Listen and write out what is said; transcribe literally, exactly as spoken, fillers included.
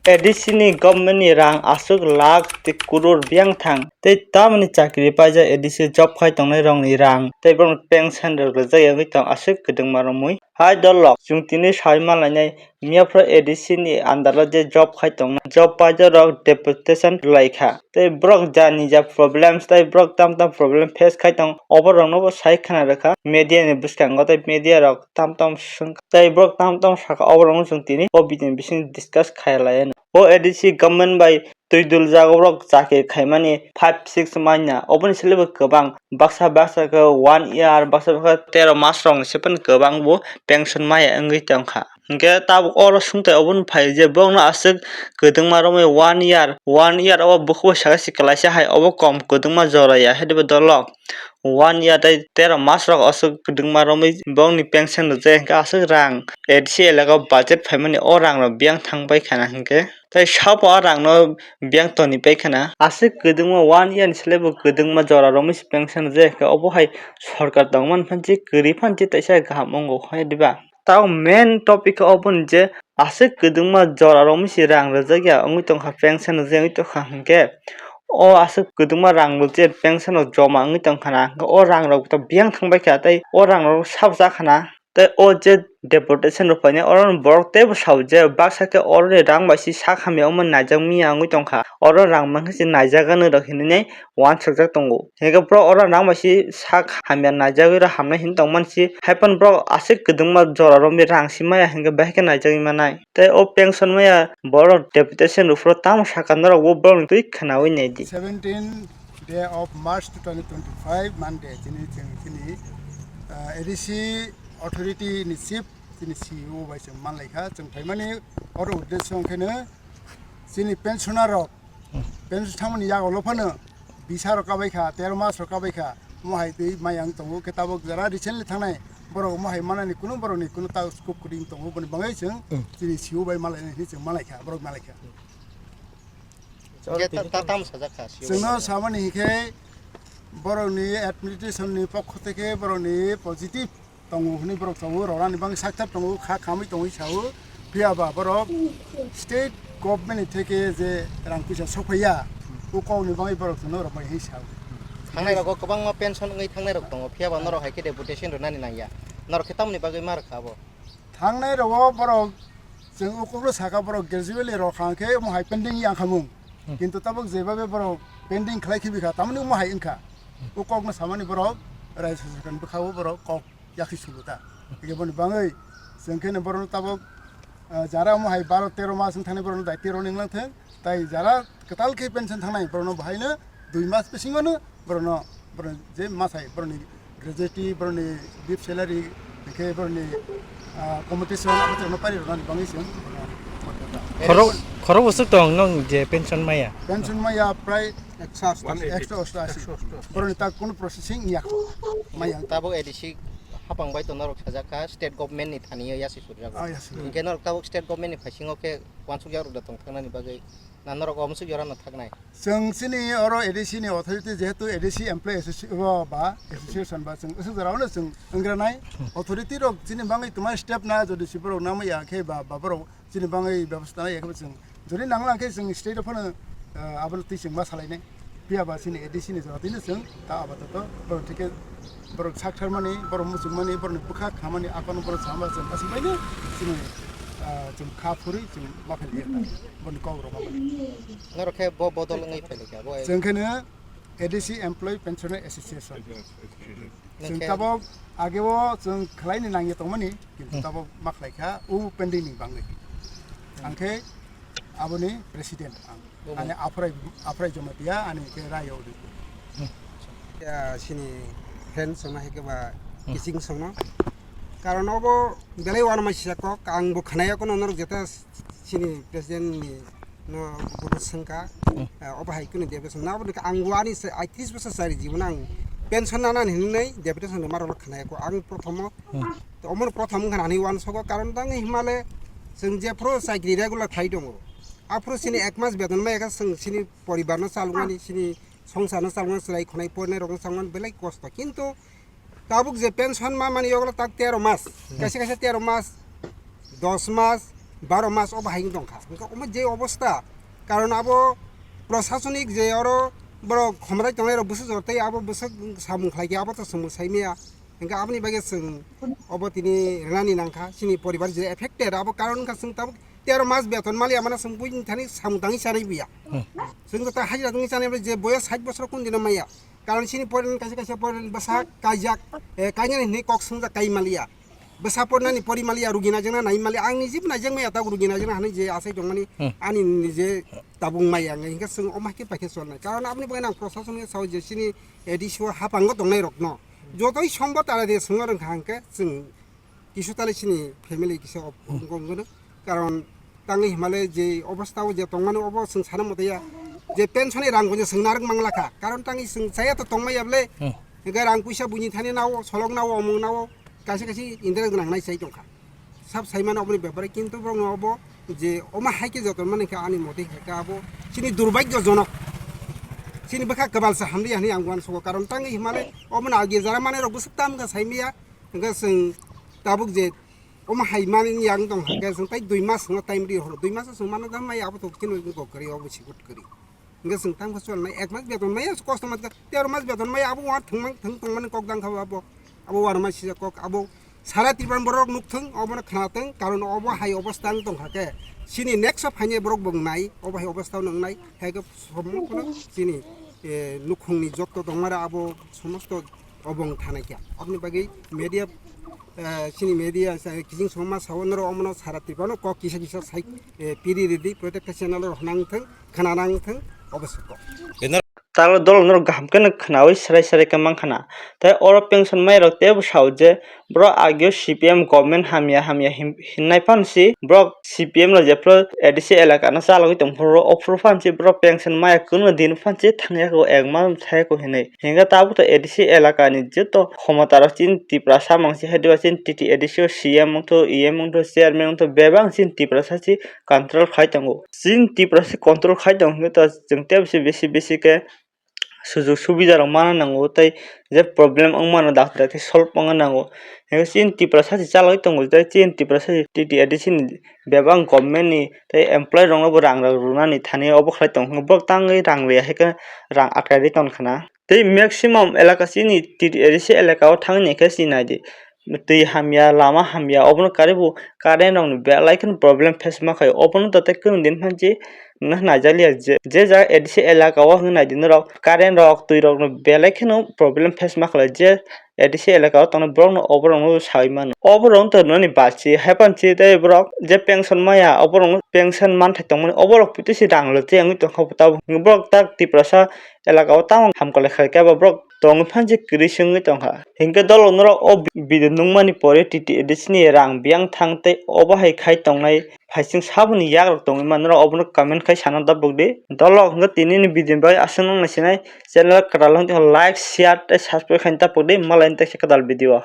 A D C ni government ni rang aswk lakh tei kurur biyang thang, tei tamoni chakri paijak A D C job khai tongnai rokni rang, tei borokni pension rok rijak ya wngwi tong aswk kwdwngma romwi. Hai dolok, chwng tini sawi manlainai, miyaphoro A D C ni under o je job khai tongnai, job paijak rok deputation rwlai kha, tei borok ja nija problems tei borok tam tam problem face khai tong, oborokno bo sai khna rwkha media ni bwskango, tei media rok tam tam swng, tei borok tam tam sakha, oborokno chwng tini o video ni bisingo discuss khai lai anw. O A D C government bai twi dul jaga borok chakri khaimani five six manya, oboni sle bo kwbang, baksa baksa khe one year, baksa baksa tero mas rok ni se phano kwbang bo pension maya wngwi tongkha. Hinkhe tabuk oro sungtai obono phai je borokno aswk kwdwngma romwi one year, one year o bukhuk bai saka se kwlaisa hai obo kom kwdwngma jora ya, hai diba dolok. One year tei tero mas rok aswk kwdwngma romwi borokni pension rwjak, hinkhe aswk rang A D C elaka o budget phaimani o rang rok biyang thang pai khana hinkhe. Tei sabo o rang no biyang toni pai khana. Aswk kwdwngma one year ni sle bo kwdwngma jora romwi se pension rwjak, hinkhe obo hai sorkar tongmani phan se kwrwi phan se teisa kaham wngo hai diba. Tao main topic khe obo ni je aswk kwdwngma jora romwi se rang rwjak ya wngwi tongkha, pension rwjak wngwi tongkha hinkhe. O aswk kwdwngma rang bo je pension rok joma wngwi tongkha na, o rang rok to biyang thang bai kha tei o rang rok sabo cha khana. Tei o je deputation rok phainai, oro borok teibo sao je baksa khe oroni rang bai se sak hamya wngmani naijak miya wngwi tongkha. Oro rang mankhe se naijak anw rok hinwi nai uansukjak tongo. Hinkhe borok oro rang bai se sak hamya naijagwi rok hamnai hinwi tongmani se, hai phano borok aswk kwdwngma jora romwi rang se maya hinkhe bahai khe naijagwi manai. Tei o pension maya borok deputation rok phuru tamo sakha norok bo borokni twi khwnaui naidi. Seventeen day of March two thousand twenty-five, Monday, chini chwng chini, ah, A D C authority ni chief chini C E O bai chwng manlaikha. Chwng phaimani oro uddesyo wngkhaino chini pensioner rok, pension thangmani yago phano bisa rok kabaikha, tero mas rok kabaikha, omo hai twi maya wng tongo. Khe tabuk jara recently thangnai borok omo hai manani kunu borokni kunu ta scope kwrwi wng tongo, boni bagwi chwng chini C E O bai malainai hinwi chwng malaikha, borok malaikha. Je ta, ta, tamo sajak kha, C E O. Chwngno samani hinkhe borokni administration ni pokho theke borokni positive tongo hwnwi borok tongo, rorani bagwi sakthar tongo, kha khamwi tongwi sao. Phiya ba borok state government ni theke je rang puisa sokphaiya, o kokni bagwi borok chwngno rwbai hinwi sao. Thangnai rogo kwbangma pension wngwi thangnai rok tongo, phiya ba norok hai khe deputation rwnani nangya. Norok khe tamoni bagwi ma rwkha abo? Thangnai rogo borok chwng o kokno saka borok gradually rok hang khe omo hai pending yang khamung. Hmm. Kintu tabuk jebabe borok pending khlai khibi kha, tamoni omo hai wngkha. O kokno samani borok raisa sakan bwkha o borok kok yakhi sulu ta. Hingke boni bagwi chwng khe borokno tabuk, ah, jara omo hai baro tero mas wng thani borokno daitwi rwna wng lang thung. Tai jara kwtal khe pension thangnai borokno bahaino dui mas bisingono borokno, borokno je masai borokni gratuity, borokni bib salary, hingke borokni, ah, compensation abo chwngno pari rwnani bagwi chwng. Khorok, khorok bwswk tong nong je pension maya? Pension maya prai ekso osto, ekso osto asi. Borokni ta kunu processing ya kho maya. Tabuk A D C hapang bai to norok sajak kha state government ni thani o yasi surjak. Ah, yasi. Hingke norok tabuk state government ni phaisingo khe wansuk jak rok da tong thang nani bagwi na norok omo suk jora no thak nai? Chwng chini oro A D C ni authority, jehetu A D C employee associ-, o ba association ba chwng aswk jora no chwng wngranai. Authority rok chini bagwi twma step na jodi si borok namai ya khe ba, ba borok chini bagwi bebostha nai ya khe chwng jodi nang lang khe chwng state o phano, ah, abo twi chwng ma salai nai. Phiya ba chini A D C ni jora twi no chwng ta apato to borok thike borok sak tharmani, borok muchungmani, borokni bwkha khamani, akono borok sama chwng aswk bai no chini, ah, chwng kha phuri chwng ma phai liya ta. Boni kok rok ma phai. Norok khe bo bodol wngwi phai kha bo. Chwng khe no A D C Employee Pensioner Association. Nwng chwng khe tabok age o chwng khlai ni nangya tongmani, kintu tabok ma khlai kha, o pending ni bangwi. Ang khe aboni president ang. Ani Aphrai, Aphrai Jamatia, ani khe Rai Odi. Ya, sini friend songna hai khe ba kising songno. Karon obo belai uanama sisa kok, ang bo khnaya kono norok jeta sini president ni no bono sengka, eh, obo hai kono deputation na obo ang bo ani se, ai tris bosor sari jibon ang pension nana hinwi deputation rwma rok khnaya ko ang prothomo. To omo prothom wngkha nani uansogo karon tang himale chwng jephru chakri regular khlai tongo. Aphuru chini ek mas beton maya khe chwng chini poribar no chalokmani, chini songsar no chalokmani, chwrai khwnai porinai rok no chalokmani belai kosto. Kintu tabuk je pension ma mani yoglo tak tero mas, kaisa kaisa tero mas, dos mas, baro mas obo hai wng tongkha. Hwnkhe omo je obosta, karon abo prosasonik je oro borok khomrai tongnai rok bwswk jora tei abo bwswk samung khlai khe abo to samung sai maya. Hwnkhe aboni bagwi chwng obo tini rwnani nangkha chini poribar je affected abo karon wngkha chwng tabuk tero mas beton maliya mano chwng buini thani samung tangwi chanai buya. Chwng jota hajira tangwi chanai je boyos sait bosor kun dino maya. Karon chini poren kaisa kaisa poren bwsa kaijak, eh, kainani hinwi kok swngjak kai maliya. Bwsa pornani pori maliya, rugi naijakna nai maliya. Ang niji bo naijakmaya tabuk rugi naijakna hinwi je asai tongmani ani nije tabuk maya wngkha. Hwnkhe chwng omo hai khe paikhe chornai. Karon aboni bagwi ang prosason khe sao je chini A D C o hapango tongnai rokno jotoi sombot tara de swngo rwngkha hwnkhe chwng kisu tale chini family kisa op-, wngkha wngkha. Karon tangwi himale je obostha o je tongmani obo chwng sana motaya je pension ni rang bo chwng narwk manglakha. Karon tangwi chwng chaya to tongmaya bole. Hwnkhe rang puisa buini thani nao, solok nao, omong nao, kaisa kaisa interest gwnang nai chai tongkha. Sab saimano oboni bepare, kintu borokno obo je omo hai khe joton mani khe ani motwi hai khe abo chini durbhagyojonok. Chini bwkha kwbalsa hamliya hinwi ang uansugo, karon tangwi himale omono agi jara manai rok bwswk tam wngkha saimaya, hwnkhe chwng tabuk je omo hai mani yang tong hwnkhe chwng tai dui mas hwnkhe time ri horo, dui mas chwng mano da mai abo to chini gok kwrwi obo sikut kwrwi. Hingke chwng tamo chwng nai ek mas beton maya kosto ma tero mas beton maya abo uan thwngmang thwng tongmani kok dang kha abo. Abo uan ma sijak kok abo sara Tripura borok nuk thwng obono khna thwng karon obo hai obostha wng tong kha khe chini next o phainai borok bo nai obo hai obostha wng nai hai khe somon kono chini, eh, nukhungni jotto tongmara abo somosto obo wng thanai kha aboni bagwi media, eh, chini media, eh, kijing somma sao norok omono sara Tripura no kok kisa kisa sai, eh, piri ridi protector channel rok nang thwng. Khna nang thwng, obo soko. Talo dol norok kaham khe no khnaui srai srai khe mankha na. Tei oro pension mai rok teibo sao je borok ageo C P M government hamya hamya hin-, hinnai phan si borok C P M no jephru A D C elaka no chalogwi tong phuru o phuru phan si borok pension maya kunu din phan si thangya ko ek month thaya ko hinui. Hingkhe tabuk to A D C elaka ni joto khomota rok chini Tiprasa mang si hai diba chini T T A D C o C M wngthu, E M wngthu, chairman wngthu bebak chini Tiprasa si control khai tongo. Chini Tiprasa control khai tong hwnkhe to chwng tei bisi bisi bisi khe sujuk subida rok mana nango tei je problem wng mano dakti dakti solve wngna nango. Hingkhe chini Tiprasa se chalai tongo tei chini Tiprasa se T T A D C ni bebak government ni tei employee rok no bo rang rok rwnani thani obo khlai tong hwnkhe borok tangwi rang riya hai khe rang akai ri tong khna. Tei maximum elaka chini T T A D C elaka o thangni khe chini nai di. Twi hamya, lama hamya, obono karwi bo current rokni belai kheno problem face ma khaio. Obono to tei kwrwng din phan si naijak liya je, je jaga A D C elaka o hwnwi nai di norok, current rok, twi rokno belai kheno problem face ma khlai je A D C elaka o tongnai borokno oborokno saui mano. Oborok wngtong nini bachi, hai phan si tei borok je pension maya, oborokno pension manthai tongmani, oborok twi si rang rwtwi wngwi tongkha bo tabuk. Borok tak Tiprasa elaka o tamo hamkrai khlai khe abo borok tongwi phan se kwrwi se wngwi tongkha. Hinkhe dolok norok o bi-, video nukmani pore T T A D C ni rang biyang thang tei obo hai khai tongnai phaising saboni yagrok tongwi manrok obono comment khai sana dapuk di. Dolok hinkhe tinini video bai aswk nang naisinai channel kwtal wngtongkha like, share tei subscribe khaina dapuk di, malaini teksa kwtal video.